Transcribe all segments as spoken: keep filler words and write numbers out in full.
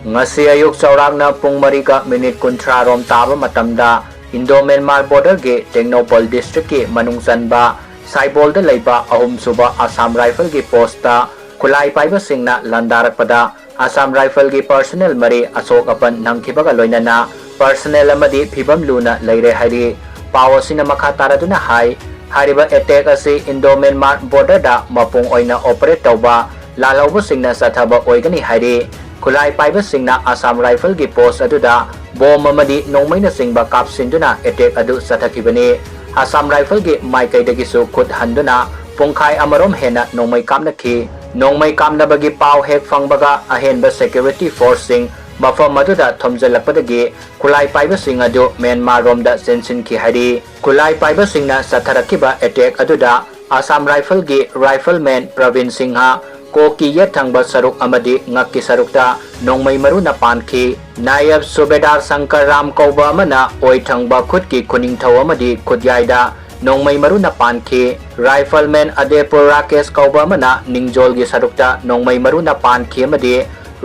ꯉꯁꯤ ꯑꯌꯨꯛ ꯆꯥꯎꯔꯥꯛꯅ ꯄꯨꯡ ꯃꯔꯤꯒ ꯃꯤꯅꯤꯠ ꯀꯨꯟꯊ꯭ꯔꯥ ꯔꯣꯝ ꯇꯥꯕ ꯃꯇꯝꯗ Indo-Myanmar borderꯒꯤ ꯇꯦꯡꯅꯧꯄꯜ districtꯀꯤ ꯃꯅꯨꯡ ꯆꯟꯕ ꯁꯥꯏꯕꯣꯜꯗ ꯂꯩꯕ ꯑꯍꯨꯝꯁꯨꯕ Assam Rifleꯒꯤ postꯇ ꯈꯨꯠꯂꯥꯏ ꯄꯥꯏꯕꯁꯤꯡꯅ ꯂꯥꯟꯗꯥꯔꯛꯄꯗ Assam Rifleꯒꯤ personnel ꯃꯔꯤ ꯑꯁꯣꯛ ꯑꯄꯟ ꯅꯪꯈꯤꯕꯒ ꯂꯣꯏꯅꯅ personnel ꯑꯃꯗꯤ ꯐꯤꯕꯝ ꯂꯨꯅ ꯂꯩꯔꯦ ꯍꯥꯏꯔꯤ꯫ ꯄꯥꯎ ꯑꯁꯤꯅ ꯃꯈꯥ ꯇꯥꯔꯗꯨꯅ ꯍꯥꯏ, ꯍꯥꯏꯔꯤꯕ attack ꯑꯁꯤ Indo-Myanmar borderꯗ ꯃꯄꯨꯡ ꯑꯣꯏꯅ operate ꯇꯧꯕ ꯂꯥꯜꯍꯧꯕꯁꯤꯡꯅ ꯆꯠꯊꯕ ꯑꯣꯏꯒꯅꯤ ꯍꯥꯏꯔꯤ꯫ ꯈꯨꯠꯂꯥꯏ ꯄꯥꯏꯕꯁꯤꯡꯅ Assam Rifleꯒꯤ post ꯑꯗꯨꯗ bomb ꯑꯃꯗꯤ ꯅꯣꯡꯃꯩꯅꯆꯤꯡꯕ ꯀꯥꯞꯁꯤꯟꯗꯨꯅ attack ꯑꯗꯨ ꯆꯠꯊꯈꯤꯕꯅꯤ꯫ Assam Rifleꯒꯤ ꯃꯥꯏꯀꯩꯗꯒꯤꯁꯨ ꯈꯨꯠ ꯍꯟꯗꯨꯅ ꯄꯨꯡꯈꯥꯏ ꯑꯃꯔꯣꯝ ꯍꯦꯟꯅ ꯅꯣꯡꯃꯩ ꯀꯥꯞꯅꯈꯤ꯫ ꯅꯣꯡꯃꯩ ꯀꯥꯞꯅꯕꯒꯤ ꯄꯥꯎ ꯍꯦꯛ ꯐꯪꯕꯒ ꯑꯍꯦꯟꯕ security forceꯁꯤꯡ ꯃꯐꯝ ꯑꯗꯨꯗ ꯊꯣꯝꯖꯤꯜꯂꯛꯄꯗꯒꯤ ꯈꯨꯠꯂꯥꯏ ꯄꯥꯏꯕꯁꯤꯡ ꯑꯗꯨ ꯃ꯭ꯌꯥꯟꯃꯥꯔ ꯔꯣꯝꯗ ꯆꯦꯟꯁꯤꯟꯈꯤ ꯍꯥꯏꯔꯤ꯫ ꯈꯨꯠꯂꯥꯏ ꯄꯥꯏꯕꯁꯤꯡꯅ ꯆꯠꯊꯔꯛꯈꯤꯕ attack ꯑꯗꯨꯗ Assam Rifleꯒꯤ rifleman ꯄ꯭ꯔꯕꯤꯟ ꯁꯤꯡꯍ ꯀꯣꯛꯀꯤ ꯌꯦꯠ ꯊꯪꯕ ꯁꯔꯨꯛ ꯑꯃꯗꯤ ꯉꯛꯀꯤ ꯁꯔꯨꯛꯇ ꯅꯣꯡꯃꯩ ꯃꯔꯨꯅ ꯄꯥꯟꯈꯤ꯫ ꯅꯥꯌꯕ ꯁꯨꯕꯦꯗꯥꯔ ꯁꯪꯀꯔ ꯔꯥꯝ ꯀꯧꯕ ꯑꯃꯅ ꯑꯣꯏ ꯊꯪꯕ ꯈꯨꯠꯀꯤ ꯈꯨꯅꯤꯡꯊꯧ ꯑꯃꯗꯤ ꯈꯨꯠꯌꯥꯏꯗ ꯅꯣꯡꯃꯩ ꯃꯔꯨꯅ ꯄꯥꯟꯈꯤ꯫ Rifleman ꯑꯗꯦꯄꯨꯔ ꯔꯥꯀꯦꯁ ꯀꯧꯕ ꯑꯃꯅ ꯅꯤꯡꯖꯣꯜꯒꯤ ꯁꯔꯨꯛꯇ ꯅꯣꯡꯃꯩ ꯃꯔꯨꯅ ꯄꯥꯟꯈꯤ ꯑꯃꯗꯤ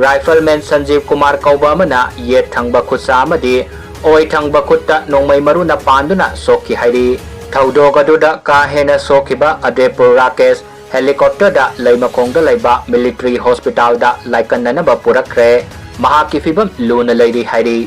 Rifleman ꯁꯟꯖꯤꯕ ꯀꯨꯃꯥꯔ ꯀꯧꯕ ꯑꯃꯅ ꯌꯦꯠ ꯊꯪꯕ ꯈꯨꯠꯁꯥ ꯑꯃꯗꯤ ꯑꯣꯏ ꯊꯪꯕ ꯈꯨꯠꯇ ꯅꯣꯡꯃꯩ ꯃꯔꯨꯅ ꯄꯥꯟꯗꯨꯅ ꯁꯣꯛꯈꯤ ꯍꯥꯏꯔꯤ꯫ ꯊꯧꯗꯣꯛ ꯑꯗꯨꯗ ꯀꯥ ꯍꯦꯟꯅ ꯁꯣꯛꯈꯤꯕ ꯑꯗꯦꯄꯨꯔ ꯔꯥꯀꯦꯁ helicopterꯗ ꯂꯩꯃꯈꯣꯡꯗ ꯂꯩꯕ military hospitalꯗ ꯂꯥꯏꯀꯟꯅꯅꯕ ꯄꯨꯔꯛꯈ꯭ꯔꯦ꯫ ꯃꯍꯥꯛꯀꯤ ꯐꯤꯕꯝ ꯂꯨꯅ ꯂꯩꯔꯤ ꯍꯥꯏꯔꯤ꯫